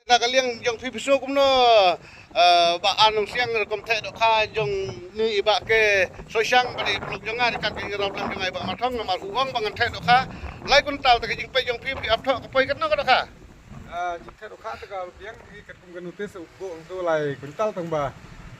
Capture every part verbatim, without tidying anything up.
Na ka liang jong phi phi sngew kumno, eh, Bah Ar Nongsiang, rukom theh dohkha jong ngi i Bah K Soshang, bad i paralok jong nga, ryngkat ka jingïarap jong nga i Bah Mathong, namar u ong ba ngan theh dohkha lai kuntal, te ka jingpeit jong phi, phi ap thoh ka poi katno ka dohkha? Ah, jingtheh dohkha te ka biang hi katkum ka notice u buh hangto lai kuntal tang ba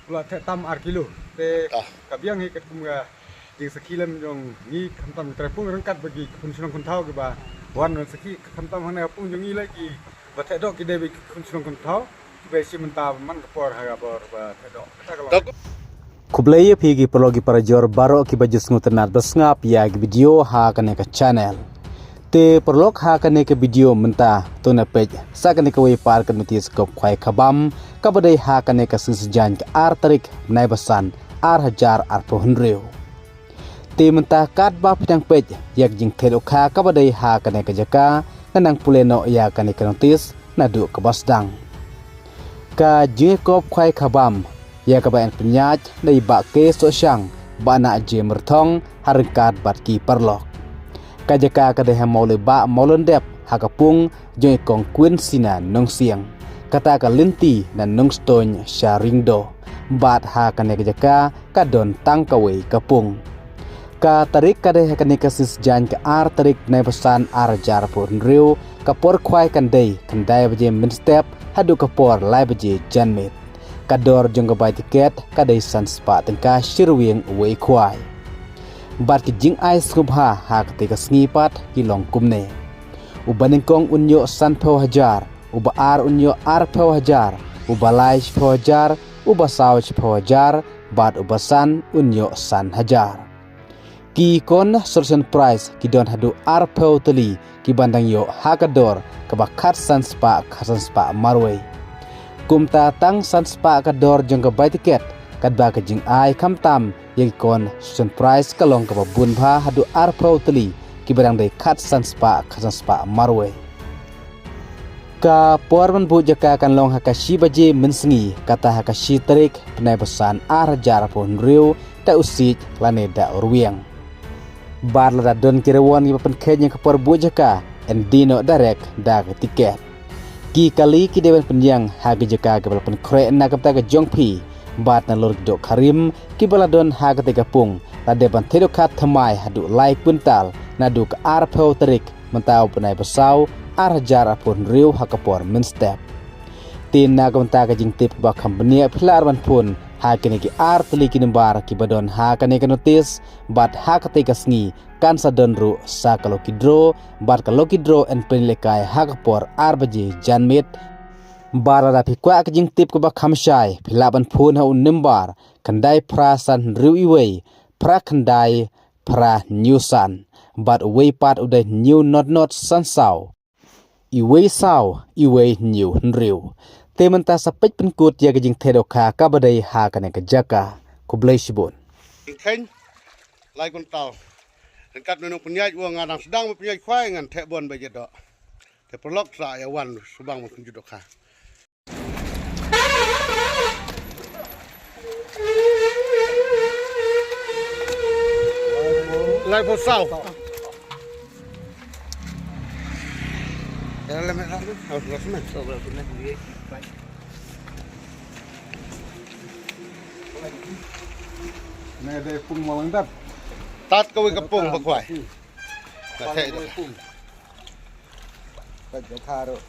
u la theh tam ar kilo. Te ah, ka biang hi katkum ka jingsakhi lem jong ngi khamtam ki trai pung ryngkat bad ki khun shnong khun thaw kiba wan sakhi, khamtam hangne ha pung jong ngi lei kiba theh doh ki dei bad ki khun shnong khun thaw kiba ïashim bynta man ka por ha ka bor ba theh doh. Kata ka long. Khublei ïa phi ki paralok ki parajor baroh kiba ju sngewtynnat ba sngap ïa ki video ha kane ka channel. Te paralok, ha kane ka video mynta to ngin peit sa kane kawei pat ka notice kop khwai khabam kaba dei ha kane ka sngi Saitjaiñ ka ar tarik bnai ba san ar hajar arphew hynriew. Te mynta katba phi dang peit ïa ka jingtheh dohkha kaba dei ha kane ka jaka, ngan nang pule noh ïa kane ka notice naduh kaba sdang. Ka jingkop khwai khabam ïa kaba yn pynïaid da i Bah K Soshang, Bah Nah J Myrthong ha ryngkat bad ki paralok. Ka jaka ka dei ha Mawlai Bah Mawlai Dep ha ka pung jong i Kong Queen Sina Nongsiang. Kata ka lynti na Nongstoiñ sha Ringdoh. Bad ha kane ka jaka ka don tang kawei ka pung. Ka tarik ka dei ha kane ka sngi Saitjaiñ ka ar tarik bnai ba san ar hajar arphew hynriew, ka por khwai kan dei khyndai baje mynstep haduh ka por lai baje janmiet. Ka dor jong ka bai tiket ka dei san spah tyngka shi ryngwiang uwei khwai. Bad ki jingai sngewbha ha kata ka sngi pat ki long kumne. Uba nyngkong un ïoh sanphew hajar, uba ar un ïoh arphew hajar, uba lai shiphew hajar, uba saw shiphew hajar, bad uba san un ïoh san hajar. Ki consolation prize ki don haduh arphew tylli kiban dang ïoh ha ka dor kaba khatsan spah khatsan spah marwei. Kumta tang san spah ka dor jong ka bai tiket, katba ka jingai khamtam ïa ki consolation prize ka long kaba bun bha haduh arphew tylli kiba dang dei khatsan spah khatsan spah marwei. Ka por ban buh jaka kan long ha ka shi baje mynsngi, kata ha ka shi tarik bnai ba san ar hajar arphew hynriew, da u siej lane da u rwiang. Bad lada don ki rewon kiba pynkheiñ ïa ka por buh jaka, yn die noh direct da ka tiket. Ki kali ki dei ban pynïeng ha ki jaka kiba la pynkhreh na ka bynta ka jong phi, bad nalor ki dohkha rim kiba la don ha kata ka pung la dei ban theh dohkha thymmai haduh lai kwintal naduh ka arphew tarik mynta u bnai ba saw ar hajar arphew hynriew ha ka por mynstep. Te na ka bynta ka jingtip kaba kham bniah phi lah ban phone ha kine ki ar tylli ki nambar kiba don ha kane ka notice, bad ha kata ka sngi kan sa don ruh sa ka lucky draw, bad ka lucky draw yn pynlehkai ha ka por ar baje janmiet. Bad lada phi kwah ka jingtip kaba kham shai, phi lah ban phone ha u nambar khyndai phra san hynriew iwei phra khyndai phra hynñiew san, bad uwei pat u dei hynñiew not not san saw iwei saw iwei hynñiew hynriew. Te mynta sa peit pynkut ïa ka jingtheh dohkha kaba dei ha kane ka jaka. Khublei shibun. Kheiñ lai kuntal. Ryngkat mynne u pynïaid, u ong nga dang sdang ban pynïaid khwai, ngan theh bun ba ïa doh. Te paralok sa ïa wan shu bang ban pynjut dohkha. Laiphew saw. Ne dei pung Mawlai Dep. Tat kawei ka pung ba khwai. Ka theh dohkha. Ka dohkha ruh.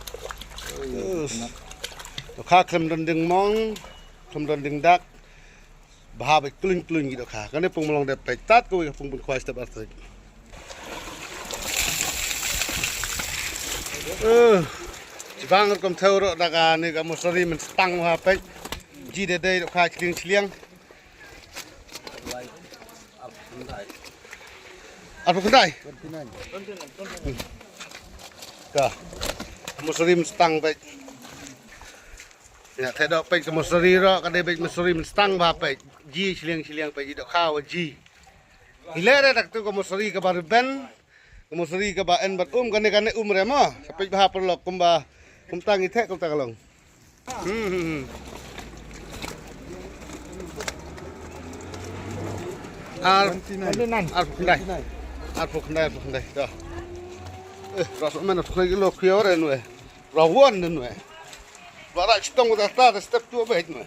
Dohkha khlem don ding mong, khlem don ding dak. Bha bha, klun klun ki dohkha. Kane pung Mawlai Dep, peit tat kawei ka pung pynkhwai step ar tarik. Eh, shibang rukom thew ruh da kane ka mosari mynstang bha, peit. Ji dei dei dohkha chlieng chlieng. Arphew khyndai. Ka mosari mynstang, peit. Ïa, theh doh, peit ka mosari ruh ka dei beit mosari mynstang bha, peit. Ji chlieng chlieng, peit, i dohkha wa ji. Hi leh re da katu ka mosari kaba rben. Ka mosari kaba yn bad um, kane kane um re mo. Sa peit bha paralok, kumba kumta ngi theh kumta ka long. Hmm, hmm, hmm. Ar, twenty-nine. Arphew khyndai. Arphew khyndai, arphew khyndai. Dah. Eh, ras men arphew khyndai kilo khia re nwe. Rawan nwe. Ba la chitom ka ta ta step tu ba hit ma.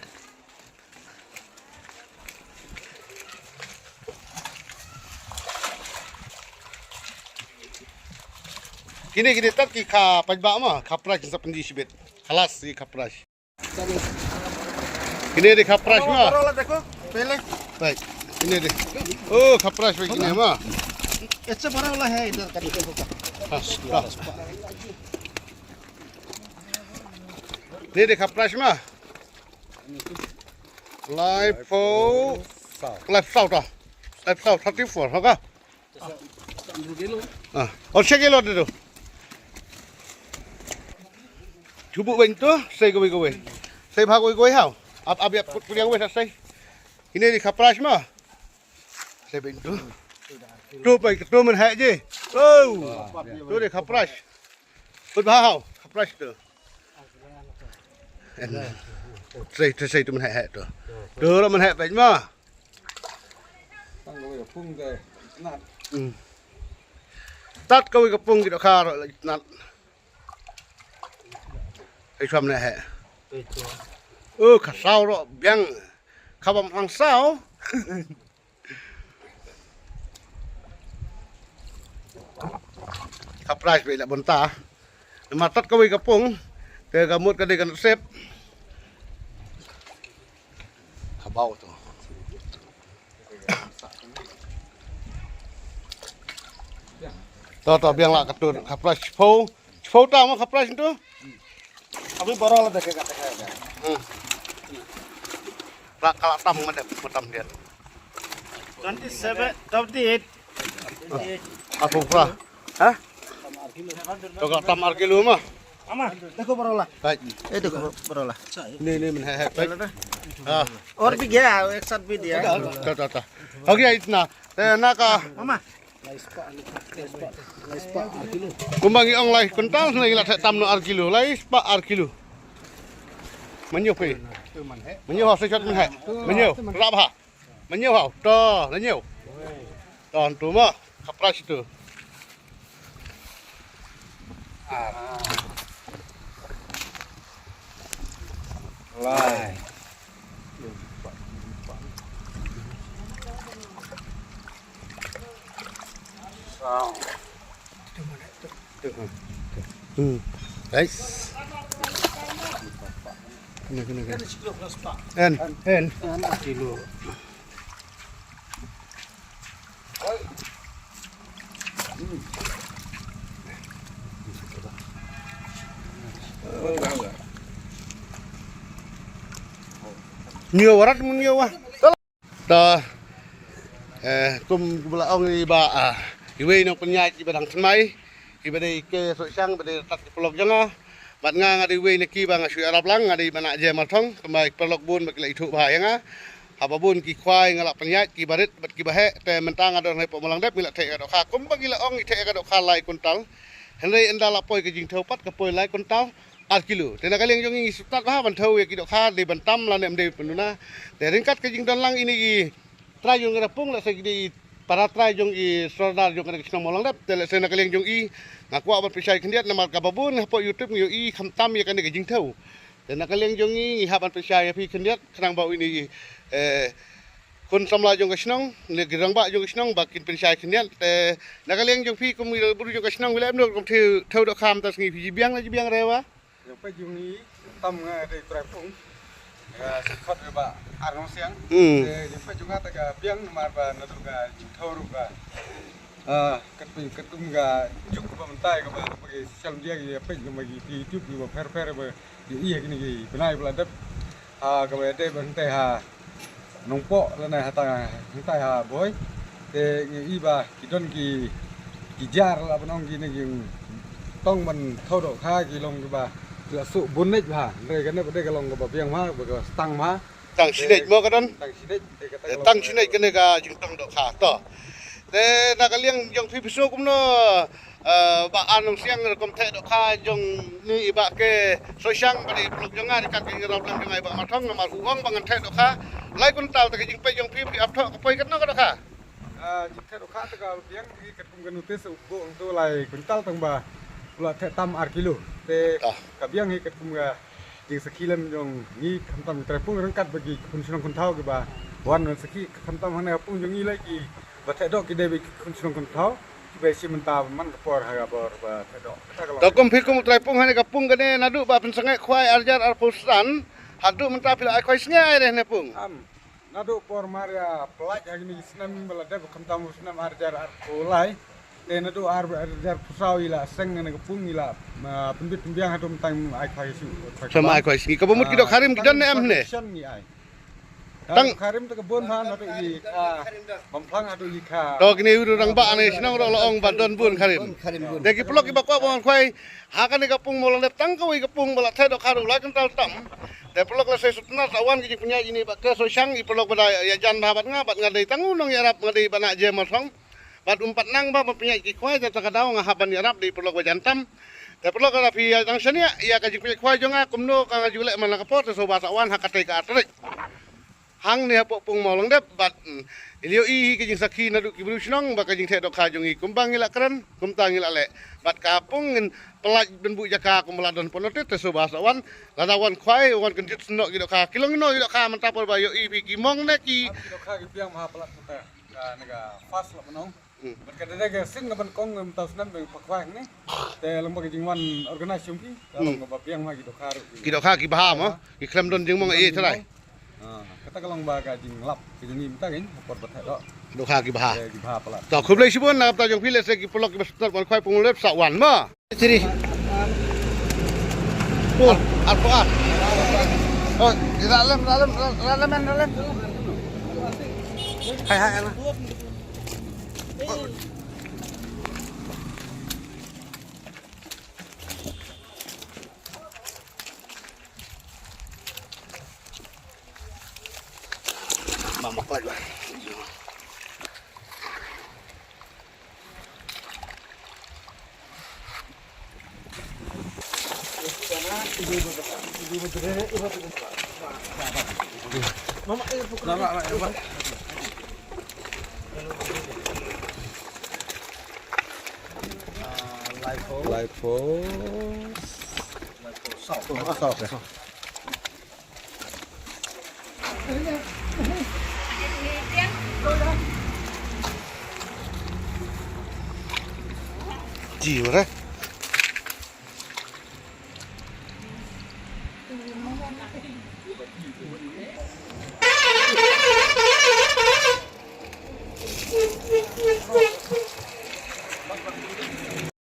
Kine kine tat ki kha paj ba ma, kha price sa pynji shibit. Khalas ki kha price. Kine de kha price ma. Baro la dekho, pehle. Right. Kine de. Oh, kha price ba kine ma. Isse baro la hai idhar ka dekho ka. Bas, bas. Kine de kha price ma. Lai phew. Lai phew ta. Lai phew thirty four ha ka. Ah, or che kilo de tu. Chubu beng tu, sei kawei kawei. Sei bha kawei kawei hau. Ap ap ap kut kuliang wei sa sei. Kine de kha price ma. Sei beng tu. Tu pai tu man hai je. Oh. Tu de kha price. Put bha hau, kha price tu. En. Sei, sei, sei tu man hai hai tu. Tu ro man hai pej ma. Tang kawei ka pung te. Nat. Hmm. Tat kawei ka pung ki dohkha ro la nat. Sei chwa man hai hai. Oh, kha saw ro biang. Kha bam hang saw. Kha price ba i la bynta. Namar tat kawei ka pung. Te ka mut ka dei ka nasib. Kha baw tu. To to biang la ka tu kha price chipho. Chipho ta ma kha price tu. Abhi baro la dekhe ka dekhe ka. Hmm. Ra kala tam ma dep ma tam dia. Twenty seven, twenty eight. Apa pra? Ha? To kala tam ar kilo ma. Ama, dekho baro la. Right. Eh dekho baro la. Ni ni man hai hai. Ha. और भी गया, एक साथ भी दिया। Ta ta ta. हो गया इतना. Te na ka. Mama. Kumba ngi ong lai kuntal, ngi la theh tam noh ar kilo, lai spah ar kilo. Mynñiew phi. Mynñiew ha, sa shot mynheh. Mynñiew, rap ha. Mynñiew ha, to, mynñiew. To, tu mo, ka price tu. Lai. Hmm. Guys. Kena, kena, kena. En, en. Kilo. Ñiew warat mun ñiew wa. Ta, eh, kum ba la ong i ba, ah, iwei nong pynïaid iba dang thymmai, iba dei ke Sohshang, iba dei tat ki paralok jong nga. Bad nga nga dei iwei na ki ba nga shu ïarap lang, nga dei ba na Jem Marthong, kumba ki paralok bun ba ki la ithuh bha ïa nga. Haba bun ki khwai nga la pynïaid, ki barit bad ki baheh, te mynta nga don hapoh Mawlangdep ngi la theh ka dohkha. Kumba ngi la ong ngi theh ka dohkha lai kuntal. Hynrei ynda la poi ka jingthew pat ka poi lai kuntal ar kilo. Te na ka liang jong ngi ngi sngewtynnat bha ban thew ïa ki dohkha dei ban tam lane ym dei ban duna. Te ryngkat ka jingdon lang ine i trai jong ka pung lehse ki dei i para trai jong i sordar jong ka shnong Mawlangdep. Te lehse na ka liang jong i nga kwah ban pynshai khyndiat namar kaba bun hapoh YouTube ngi ïohi khamtam ïa kane ka jingthew. Te na ka liang jong ngi ngi hap ban pynshai ïa phi khyndiat khnang ba ine i, eh, khun samla jong ka shnong, ne ki rangbah jong ka shnong ba kin pynshai khyndiat. Te na ka liang jong phi kum i bru jong ka shnong, wi la em no kum thew, thew dohkha mynta sngi phi ji biang la ji biang re wa. Jong phi jong i tam nga dei trai pung. Nga sngewkhot ba ar nong siang. Hmm. Te jong phi jong nga ta ka biang namar ba naduh ka jingthew ruh ka. Ah, kat phi kat kum ka juk ba mynta ka ba ba ki social media ki page ki ba ki YouTube ki ba pher pher ba ki ïa kine ki bnai ba la dep. Ha, kaba ïadei ba hangtai ha Nongpoh lane hangtai, hangtai ha Bhoi. Te ngi i ba ki don ki, ki jar la ban ong kine ki tong ban thew dohkha ki long kiba ki la suh bun leit bha. Hynrei kane ba dei ka long kaba biang bha, ba ka stang bha. Tang shinei mo ka don. Tang shinei, te kata ka long. Tang shinei kane ka jingtong dohkha to. Te na ka liang jong phi phi sngew kumno, eh, Bah Ar Nongsiang rukom theh dohkha jong ni i Bah K Sohshang bad i paralok jong nga, ryngkat ka jingïarap lang jong nga i Bah Marthong, namar u ong ba ngan theh dohkha lai kuntal. Te ka jingpeit jong phi, phi ap thoh ka poi katno ka dohkha? Ah, jingtheh dohkha te ka biang hi katkum ka notice u buh hangto lai kuntal tang ba u la theh tam ar kilo. Te ka biang hi katkum ka Ki sakhi lem jong ngi khamtam ki trai pung ryngkat bad ki khun shnong khun thaw kiba wan ban sakhi, khamtam hangne ka pung jong ngi lei kiba theh doh ki dei bad ki khun shnong khun thaw kiba ïashim bynta man ka por ha ka bor ba theh doh. Kata ka long. To kum phi kum u trai pung hangne ka pung kane naduh ba pynsangeh khwai ar hajar arphew san haduh mynta phi la ai khwai sngi ai re hangne pung? Am. Naduh por mar ïa pynlait ha kine ki snem ba la dep, khamtam u snem ar hajar arphew lai. Te naduh ar hajar arphew saw i la seng ne ka pung i la, ah, pynbit pynbiang haduh mynta ai khwai shu. Shu ai khwai sngi. Kaba mut ki dohkha rim ki don ne em ne? Shan ngi ai. Tang kharim te ka bun ha naduh i kha Bamphlang haduh i kha. To kine u rangbah ne shnong ruh la ong ba don bun kharim. Bun kharim bun. Te ki paralok kiba kwah ban wan khwai ha kane ka pung Mawlangdep tang kawei ka pung ba la theh dohkha ruh lai kyntal tam. Te paralok la sei sutna sa wan ki jingpynïaid ïa ine i Bah K. Soshang, i paralok ba da ïajan bha bad nga, bad nga dei tang u nongïarap, nga dei Bah Nah Jem Marsong. Bad um pat nang ba ban pynïaid ki khwai, te ta ka daw nga hap ban ïarap, dei paralok ba jan tam. Te paralok lada phi ïa dang shaniah ïa ka jingpynïaid khwai jong nga kumno ka nga ju leh man la ka por, te sngewbha sa wan ha katei ka ar tarik. Hangne hapoh pung Mawlangdep bad, mm, i la ïohi hi ka jingsakhi naduh ki briew shnong ba ka jingtheh dohkha jong ngi kumba ngi la kren kumta ngi la leh. Bad ka pung ngin pynlait ban buh jaka kumba la don pynnotit, te sngewbha sa wan, lada wan khwai wan kynjit snoh ki dohkha. Ki long kino ki dohkha mynta por ba ïohi phi, ki mong ne ki dohkha ki biang ha palat mynta. Ka ne ka fast la mynong. Hmm. Bad ka dei ka sien ka ban kong mynta u snem ba pa khwai ne. Te long ba ka jingwan organize jong ki. Ka long ba biang ha ki dohkha ruh. Ki dohkha ki bha mo. Ki khlem don jingmong ei trai. Ah, kata ka long ba ka jinglap ka jong ngi mynta kan, por ba theh doh. Dohkha ki bha. Ki bha palat. To khublei shibun na ka bynta jong phi, lehse ki paralok kiba sngewtynnat ban khwai pung lep sa wan mo. Siri. Pul, arphew ar. Oh, ra lem, ra lem, ra lem, ra lem. Hai, hai, ana. Mamak lagi. Life force. Life force. Life force. South. South. Ji, ora.